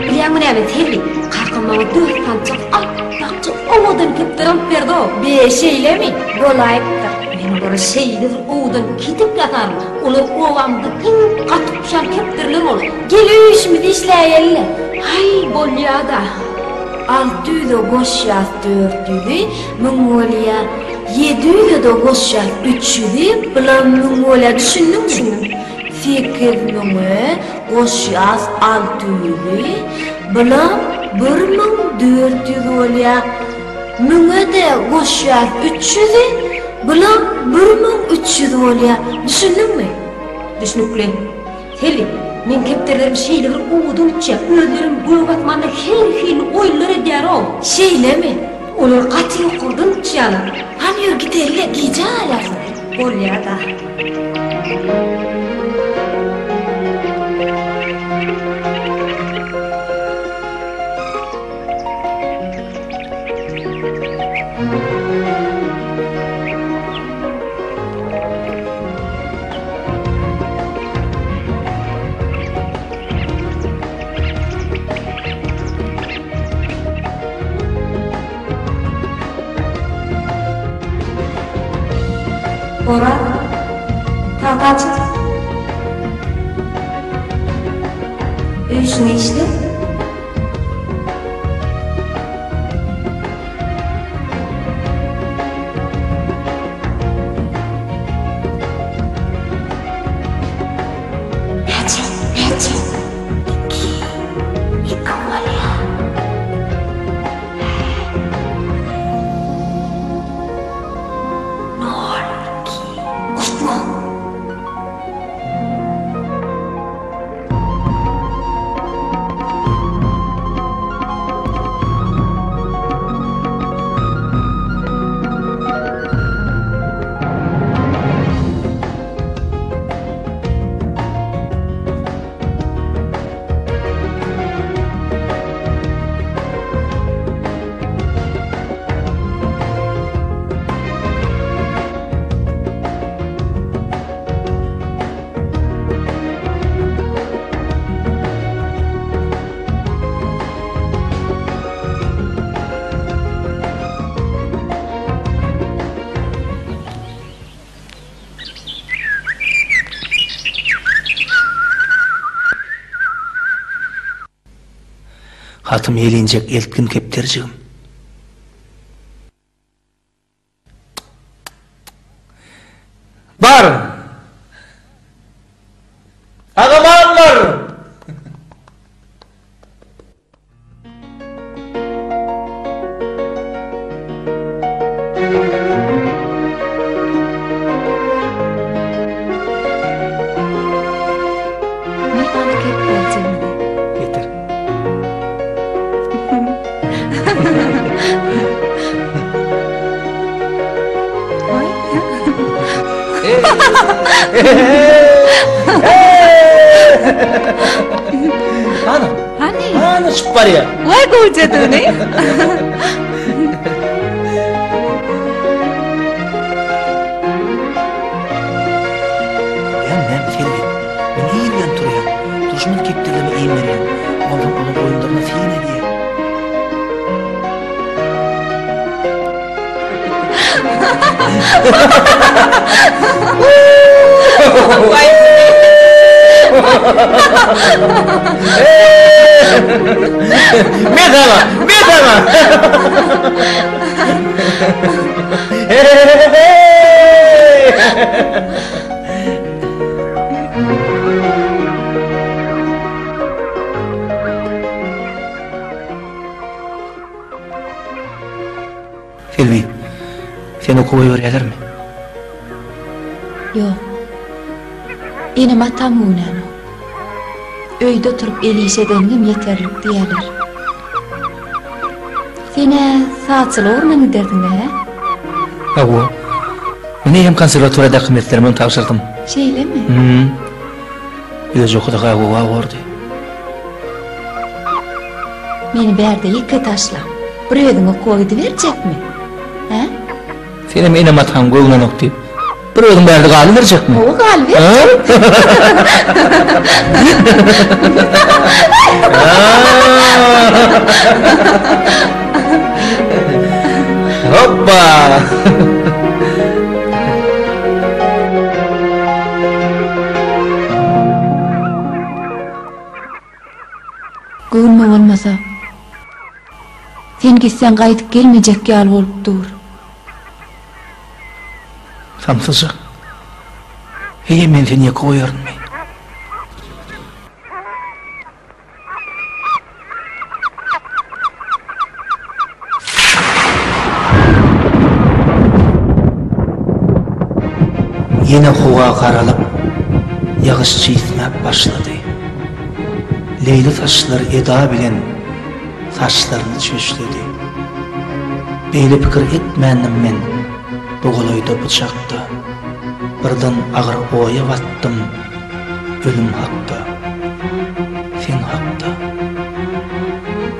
Bilýäňmi näme, Selbi, kakam maňa dört sanjak ap-akja owadan kepderi alyp berdi-ow. Be, şeýlemi? Bolaýypdyr. Men olara şeýle bir owadan ketek ýasaryn, olar obamyzda iň gaty uçýan kepderiler bolar. Gel öý işimizi işläýeli-le. Haý, bolýa-da. Alty ýüze goşýas dört ýüzi, müň bolýa. Ýedi ýüze-de goşýas üç ýüzi, bulam müň bolýa. Düşündiňmi? Düşündim. Sekiz müňe goşýas alty ýüzi, bulam 1400 bolýa. Müňe-de goşýas üç ýüzi, bulam 1300 bolýa. Düşündiňmi? Düşnükli. Selbi, meň kepderilerim şeýle bir owadan uçýar, özlerem gök asmanda her hili oýunlar edýär-ow. Şeýlemi? Olar gaty ýokardan uçýarlar. Hany ýör gideli-le, gijä galýarsyň. Bolýa-da. Oraz, tagta çyk. Öý işiňi işle. Näçe? Näçe? Iki. Iki bolýa. Nol, iki. Gorkma. Hatym ýelinjek eltgin kepderijigim. Bar! Sag-aman bar! Myhman kepderjigimizi. Getir. Hany? Hany? Hany çykyp barýar. Waý gowjadyny. Ýa näme Selbi? Men irden turýan. Durşuma kepderilerime iým berýän. Onsoň olaryň oýunlaryna syn edýän. Men saňa, men saňa. Selbi, seni okuwa goýberýärlermi? Ýok. Enem-atam göwnänok. Öýde oturyp el iş edeniňem ýeterlik diýýärler. Sen-ä sazçylyk ugrundan giderdiň-dä, hä? Hawa. Men eýýäm konserwatoriýa dokumentlerimi tabşyrdym. Şeýlemi? Hüm. Ýöne okuda gowy bordy. Meni bärde ýeke taşlap, bir özüň okuwa gidiberjekmi? Hä? Senem enem-ataň göwnenok diýip, bir özüň bärde galyberjekmi? Hawa, galyberjek. Hopba! Göwnüme bolmasa, sen gitseň gaýdyp gelmejek ýaly bolup dur. Samsyjak. Heý, men seni ýeke goýarynmy? Ýene howa garalyp, ýagyş çisňäp başlady. Leýli saçlar eda bilen saçlaryny çöşledi. Beýle pikir etmändim men bu golaýda bu çakda. Birden agyr oýa batdym. Ölüm hakda, sen hakda.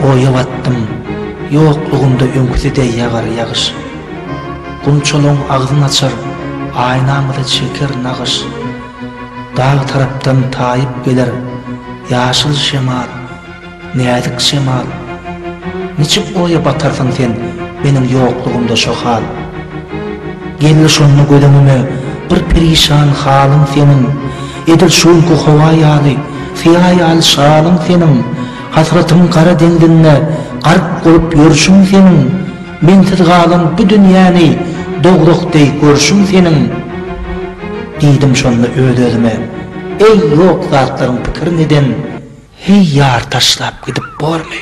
Oýa batdym, ýoklugymda öňküsi deý ýagar ýagyş. Gunçalaň agzyn açar, aýnamyza çeker nagyş. Dag tarapdan taýyp geler ýaşyl şemal. Näzik şemal, niçik oýa batarsyň sen meniň ýoklugymda şo hal? Geldi şonda göz öňüme bir perişan halyň seniň, Edil şu günki howa ýaly, syýa ýaly şalyň seniň, Hasratyň gara deňzinde gark bolup ýörşüň seniň, Mensiz galan bu dünýäni dowzah deý görşüň seniň. Diýdim şonda öz-özüme, Eý, ýok zatlaryň pikirini eden, Heý ýar taşlap gidip bormy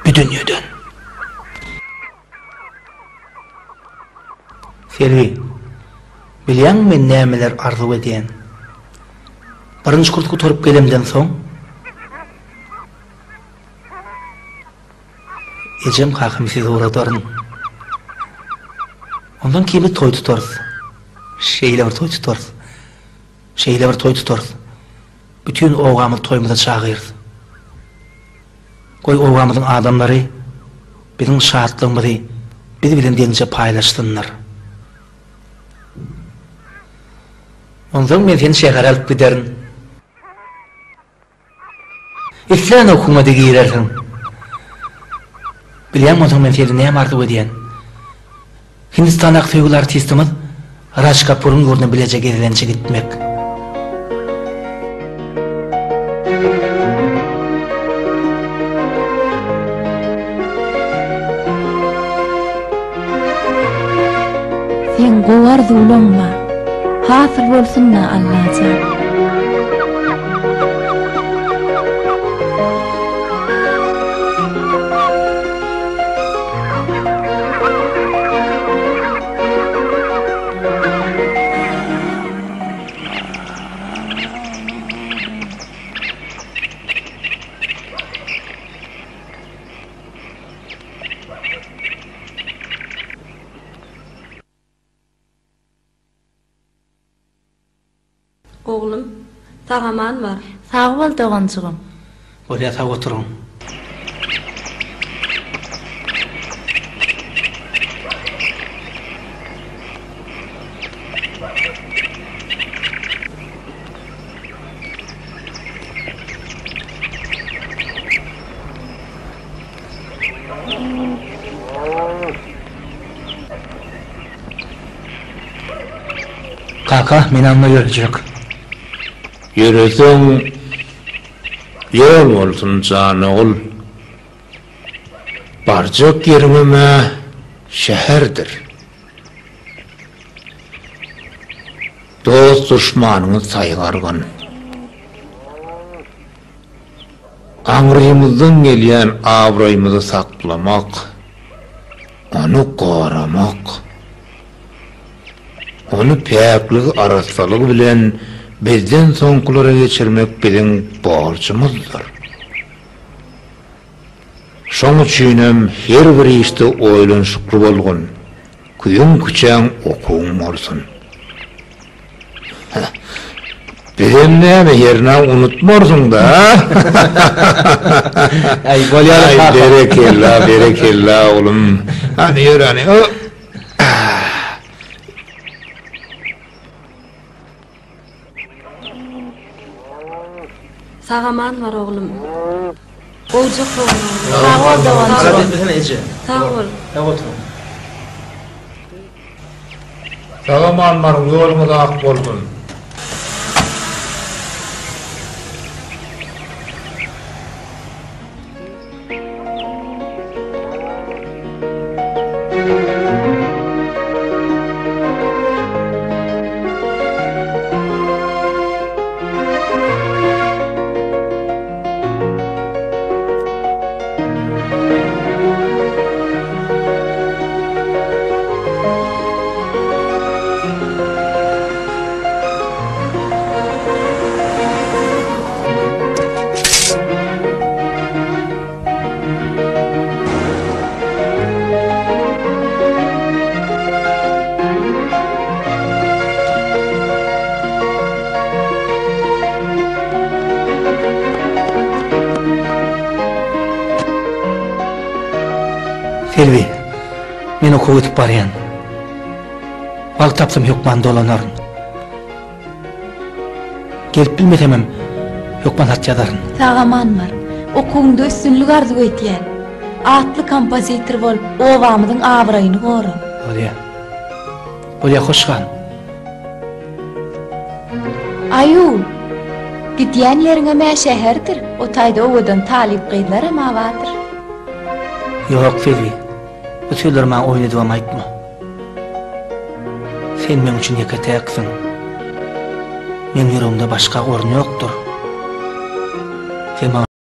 bu dünýeden. Selbi, bilýäňmi men nämeler arzuw edýän? Birinji kurs gutaryp gelemden soň, ejem kakamy size ugradaryn. Ondan keyin biz toý tutarys. Şeýle bir toý tutarys. Şeýle bir toý tutarys. Bütin obamyzy toýumyza çagyrys. Goý, obamyzyň adamlary biziň şatlygymyzy biz bilen deňje paýlaşsynlar. Onsoň men seni şähere alyp giderin. Islän okuwyňa-da girersiň. Bilýäňmi onsoň men senden näme arzuw edýän? Hindistandaky söýgüli artistimiz Raj Kapuryň ýurduna bileje gezelençe gitmek. Arzuwlaň bar. Hasyl bolsun-da Allajan. Oglum, sag-aman bar. Sag bol doganjygym. Bolýa sag oturyň. Kaka, men anna ýörejek. Ýöreseň, ýol bolsun, jan ogul. Barjak ýeriňem-ä şäherdir. Dost-duşmanyňy saýgargyn. Aňrymyzdan gelýän abraýymyzy saklamak, ony goramak, ony päkligi, arassalygy bilen bizden soňkulara geçirmek biziň borjumyzdyr. Şoň üçinem her bir işde oýlanyşykly bolgun, küýüň-küçäň okuwyň bolsun. Bizem näme hernä unutmarsyň-da, a? Äý, bolýar-a, Aý, kaka. berekella, berekella, oglum. Hany, ýör, hany. Sag-aman bar, oglum. Gowjak bol, oglum. Sag bol, doganjygym. Garaz etmesene, eje. Sag bol. Sag oturyň. Sag-aman baryň, ýoluňyz ak bolsun! Selbi, men okuwa gidip barýan. Wagt tapsam hökman dolanaryn. Gelip bilmesemem hökman hat ýazaryn. Sag-aman bar. Okuwyňda üstünlik arzuw edýän. Atly kompozitor bolup, obamyzyň abraýyny gora. Bolýa. Bolýa, hoş gal. Aýu! Gidýän ýeriňem-ä şäherdir, o taýda owadan talyp gyzlaram-a bardyr. Ýok, Selbi. Bu sözleri maňa oýun edibem aýtma. Sen meň üçin ýeke-täksiň. Meň ýüregimde başga orun ýokdur. Sen maňa.